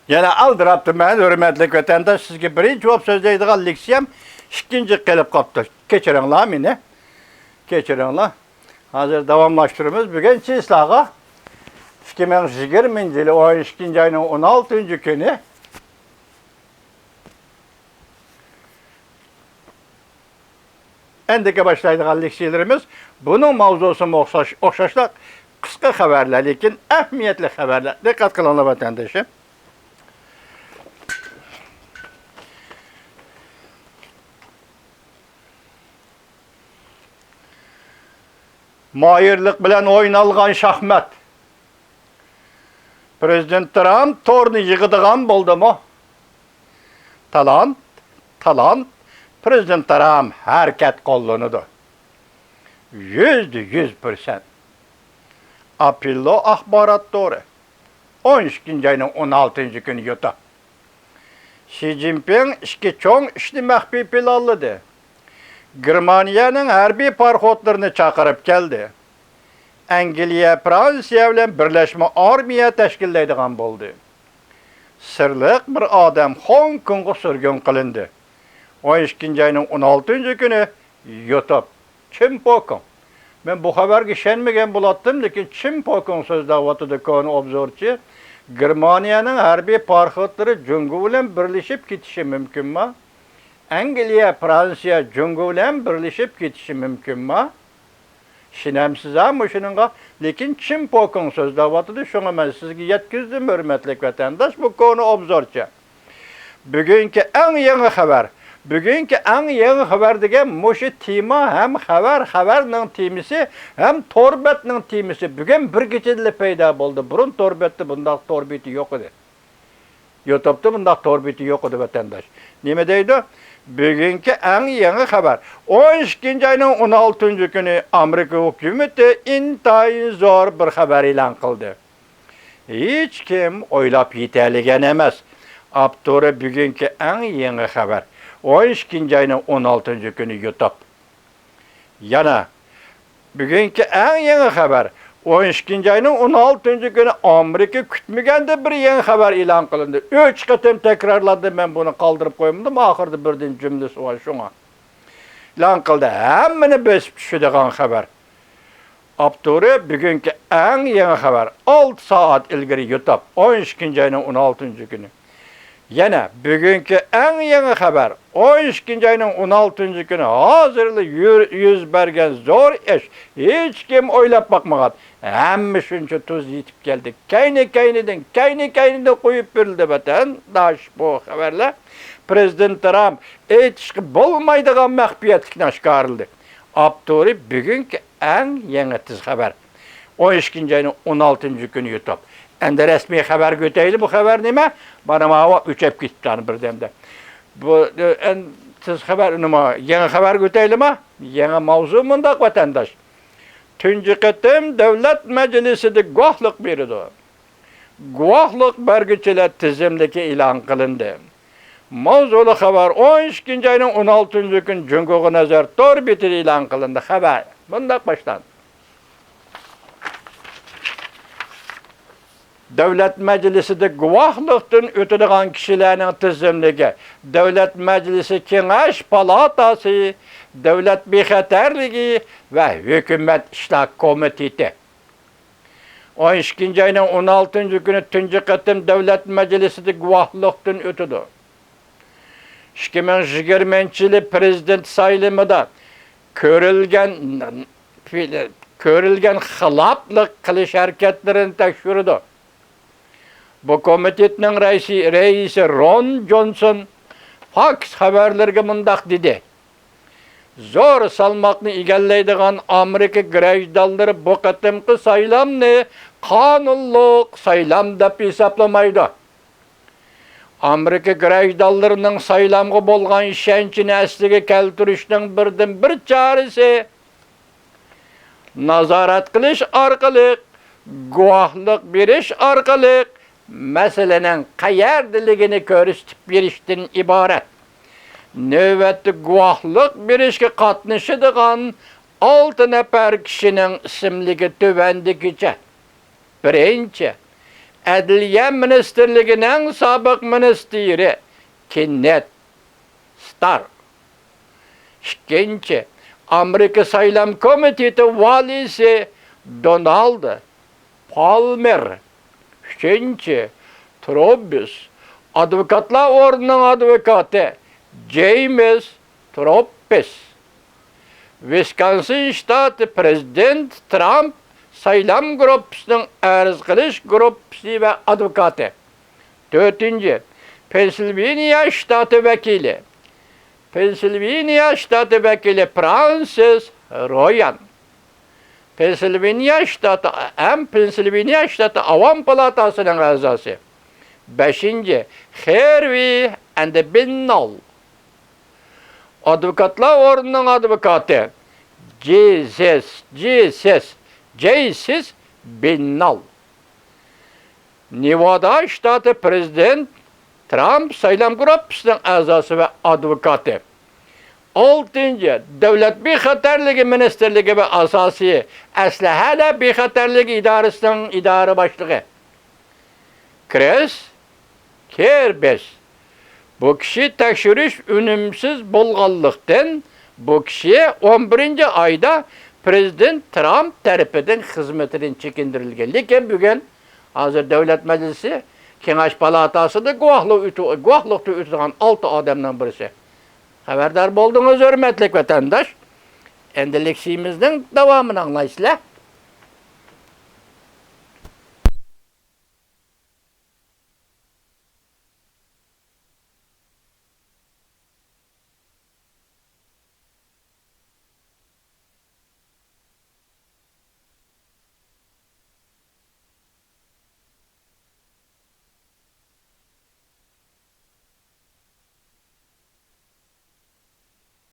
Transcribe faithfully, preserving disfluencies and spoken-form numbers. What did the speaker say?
يەنە ئالدىراپتىمەن، ھۆرمەتلىك ۋەتەنداش، سىزگە بىرىنچى بولۇپ سۆزلەيدىغان لېكسىيەم ئىككىنچى قېلىپ قاپتۇ. كەچۈرۈڭلار مېنى. كەچۈرۈڭلار. ھازىر داۋاملاشتۇرىمىز. بۈگۈن چىسلاغا ئىككى مىڭ يىگىرمىنچى يىلى ئون ئىككىنچى ئاينىڭ ئون ئالتىنچى كۈنى. ئەندىكە باشلايدىغان لېكسىيەلىرىمىز بۇنىڭ ماۋزۇسىمۇ ئوخشاش، ئوخشاشلا قىسقا خەۋەرلەر، لېكىن ئەھمىيەتلىك خەۋەرلەر. دىققەت قىلىڭلار، ۋەتەندىشىم. ماھىرلىق بىلەن ئوينالغان شاھمات. پىرېزىدېنت ترامپ تورنى يىغىدىغان بولدىمۇ؟ تالانت، تالانت، پىرېزىدېنت ترامپ ھەرىكەت قوللىنىدۇ. يۈزدە يۈز پىرسەنت. ئاپېللو ئاخبارات تورى. ئون ئىككىنچى ئاينىڭ ئون ئالتىنچى كۈنى يوتۇپ. شى جىنپىڭ ئىككى چوڭ ئىشنى مەخپىي پىلانلىدى. گېرمانىيەنىڭ ھەربىي پاراخوتلىرىنى چاقىرىپ كەلدى. ئەنگلىيە، فرانسىيە بىلەن بىرلەشمە ئارمىيە تەشكىللەيدىغان بولدى. سىرلىق بىر ئادەم خوڭكوڭغا سۈرگۈن قىلىندى. ئون ئىككىنچى ئاينىڭ ئون ئالتىنچى كۈنى يوتۇپ. چىن پوكۇڭ. مەن بۇ خەۋەرگە ئىشەنمىگەن بولاتتىم، لېكىن چىن پوكۇڭ سۆزلەۋاتىدۇ، كونا ئوبزورچى. گېرمانىيەنىڭ ھەربىي پاراخوتلىرى جۇڭگو بىلەن بىرلىشىپ كېتىشى مۇمكىنما؟ ئەنگلىيە، فرانسىيە جۇڭگو بىلەن بىرلىشىپ كېتىشى مۇمكىنما؟ ئىشىنەمسىز ھە مۇشۇنىڭغا؟ لېكىن چىن پوكۇڭ سۆزلەۋاتىدۇ، شۇڭا مەن سىزگە يەتكۈزدۈم، ھۆرمەتلىك ۋەتەنداش، بۇ كونا ئوبزورچە. بۈگۈنكى ئەڭ يېڭى خەۋەر. بۈگۈنكى ئەڭ يېڭى خەۋەر دېگەن مۇشۇ تېما ھەم خەۋەر، خەۋەرنىڭ تېمىسى ھەم تور بەتنىڭ تېمىسى بۈگۈن بىر كېچىدىلا پەيدا بولدى. بۇرۇن تور بەتتە بۇنداق تور بېتى يوق ئىدى. يوتۇپتا بۇنداق تور بېتى يوق ئىدى، ۋەتەنداش. نېمە دەيدۇ؟ بۈگۈنكى ئەڭ يېڭى خەۋەر. ئون ئىككىنچى ئاينىڭ ئون ئالتىنچى كۈنى ئامېرىكا ھۆكۈمىتى ئىنتايىن زور بىر خەۋەر ئېلان قىلدى. ھېچكىم ئويلاپ يېتەلىگەن ئەمەس. ئاپتورى بۈگۈنكى ئەڭ يېڭى خەۋەر. ئون ئىككىنچى ئاينىڭ ئون ئالتىنچى كۈنى يوتۇپ. يەنە بۈگۈنكى ئەڭ يېڭى خەۋەر. ئون ئىككىنچى ئاينىڭ ئون ئالتىنچى كۈنى ئامېرىكا كۈتمىگەندە بىر يېڭى خەۋەر ئېلان قىلىندى. ئۈچ قېتىم تەكرارلاندى، مەن بۇنى قالدۇرۇپ قويمىدىم، ئاخىرىدا بىردىن جۈملىسى بار شۇڭا. ئېلان قىلدى، ھەممىنى بېسىپ چۈشىدىغان خەۋەر. ئاپتورى بۈگۈنكى ئەڭ يېڭى خەۋەر. ئالتە سائەت ئىلگىرى يوتۇپ، ئون ئىككىنچى ئاينىڭ ئون ئالتىنچى كۈنى. يەنە بۈگۈنكى ئەڭ يېڭى خەۋەر. ئون ئىككىنچى ئاينىڭ ئون ئالتىنچى كۈنى ھازىرلا يۈ-، يۈز بەرگەن زور ئىش. ھېچكىم ئويلاپ باقمىغان. ھەممە شۇنچە تۇز يېتىپ كەلدى. كەينى-كەينىدىن، كەينى-كەينىدىن قويۇپ بېرىلدى، ۋەتەنداش، بۇ خەۋەرلەر. پىرېزىدېنت ترامپ ئېيتىشقا بولمايدىغان مەخپىيەتلىكنى ئاشكارىلىدى. ئاپتورى بۈگۈنكى ئەڭ يېڭى تېز خەۋەر. ئون ئىككىنچى ئاينىڭ ئون ئالتىنچى كۈنى يوتۇپ. ئەمدى رەسمىي خەۋەرگە ئۆتەيلى. بۇ خەۋەر نېمە؟ مانا ماۋۇ ئۆچەپ كېتىپتۇ ئەنە بىردەمدە. بۇ، ئە، ئەن تېز خەۋەر نېمە؟ يېڭى خەۋەرگە ئۆتەيلىما؟ يېڭى ماۋزۇ مۇنداق، ۋەتەنداش. تۇنجى قېتىم دۆلەت مەجلىسىدە گۇۋاھلىق بېرىدۇ. گۇۋاھلىق بەرگۈچىلەر تىزىملىكى ئېلان قىلىندى. ماۋزۇلۇق خەۋەر ئون ئىككىنچى ئاينىڭ ئون ئالتىنچى كۈنى جۇڭگوغا نەزەر تور بېتىدە ئېلان قىلىندى. خەۋەر مۇنداق باشلاندى. دۆلەت مەجلىسىدە گۇۋاھلىقتىن ئۆتىدىغان كىشىلەرنىڭ تىزىملىكى، دۆلەت مەجلىسى كېڭەش پالاتاسى، دۆلەت بىخەتەرلىكى ۋە ھۆكۈمەت ئىشلار كومىتېتى. ئون ئىككىنچى ئاينىڭ ئون ئالتىنچى كۈنى تۇنجى قېتىم دۆلەت مەجلىسىدە گۇۋاھلىقتىن ئۆتىدۇ. ئىككى مىڭ يىگىرمىنچى يىلى پىرېزىدېنت سايلىمىدا كۆرۈلگەن، كۆرۈلگەن خىلاپلىق قىلىش ھەرىكەتلىرىنى تەكشۈرىدۇ. بۇ كومىتېتنىڭ رەئىسى، رەئىسى رون جونسون فاكس خەۋەرلىرىگە مۇنداق دېدى: زور سالماقنى ئىگىلەيدىغان ئامېرىكا گراژدانلىرى بۇ قېتىمقى سايلامنى قانۇنلۇق سايلام دەپ ھېسابلىمايدۇ. ئامېرىكا گراژدانلىرىنىڭ سايلامغا بولغان ئىشەنچىنى ئەسلىگە كەلتۈرۈشنىڭ بىردىنبىر چارىسى، نازارەت قىلىش ئارقىلىق، گۇۋاھلىق بېرىش ئارقىلىق مەسىلىنىڭ قەيەردىلىكىنى كۆرسىتىپ بېرىشتىن ئىبارەت. نۆۋەتتە گۇۋاھلىق بېرىشكە قاتنىشىدىغان ئالتە نەپەر كىشىنىڭ ئىسىملىكى تۆۋەندىكىچە. بىرىنچى، ئەدلىيە مىنىستىرلىكىنىڭ سابىق مىنىستىرى كېننېت ستار. ئىككىنچى، ئامېرىكا سايلام كومىتېتى ۋالىيسى دونالد پالمېر. ئۈچىنچى، تروببىس، ئادۋوكاتلار ئوردېنىنىڭ ئادۋوكاتى جېيمىس تروببىس. ۋىسكونسىن شتاتى پرېزىدېنت ترامپ سايلام گۇرۇپپىسىنىڭ ئەرز قىلىش گۇرۇپپىسى ۋە ئادۋوكاتى. تۆتىنچى، پېنسىلۋېنىيە شتاتى ۋەكىلى. پېنسىلۋېنىيە شتاتى ۋەكىلى فرانسىس رويان. پېنسىلۋېنىيە شتاتى ھەم پېنسىلۋېنىيە شتاتى ئاۋام پالاتاسىنىڭ ئەزاسى. بەشىنچى، خېرۋى ئەند بىننال. ئادۋوكاتلار ئوردېنىنىڭ ئادۋوكاتى جېسىس، جېسىس، جېسىس بىننال. نېۋادا شتاتى پرېزىدېنت ترامپ سايلام گۇرۇپپىسىنىڭ ئەزاسى ۋە ئادۋوكاتى. ئالتىنچى، دۆلەت بىخەتەرلىكى مىنىستىرلىكى ۋە ئاساسىي ئەسلىھەلەر بىخەتەرلىكى ئىدارىسىنىڭ ئىدارە باشلىقى كرىس كىربىس. بۇ كىشى تەكشۈرۈش ئۈنۈمسىز بولغانلىقتىن، بۇ كىشى ئون بىرىنچى ئايدا پرېزىدېنت ترامپ تەرىپىدىن خىزمىتىدىن چېكىندۈرۈلگەن. لېكىن بۈگۈن ھازىر دۆلەت مەجلىسى كېڭەش پالاتاسىدا گۇۋاھلىق ئۆتۈ-، گۇۋاھلىقتا ئۆتىدىغان ئالتە ئادەمنىڭ بىرسى. خەۋەردار بولدىڭىز، ھۆرمەتلىك ۋەتەنداش. ئەمدى لېكسىيىمىزنىڭ داۋامىنى ئاڭلايسىلەر.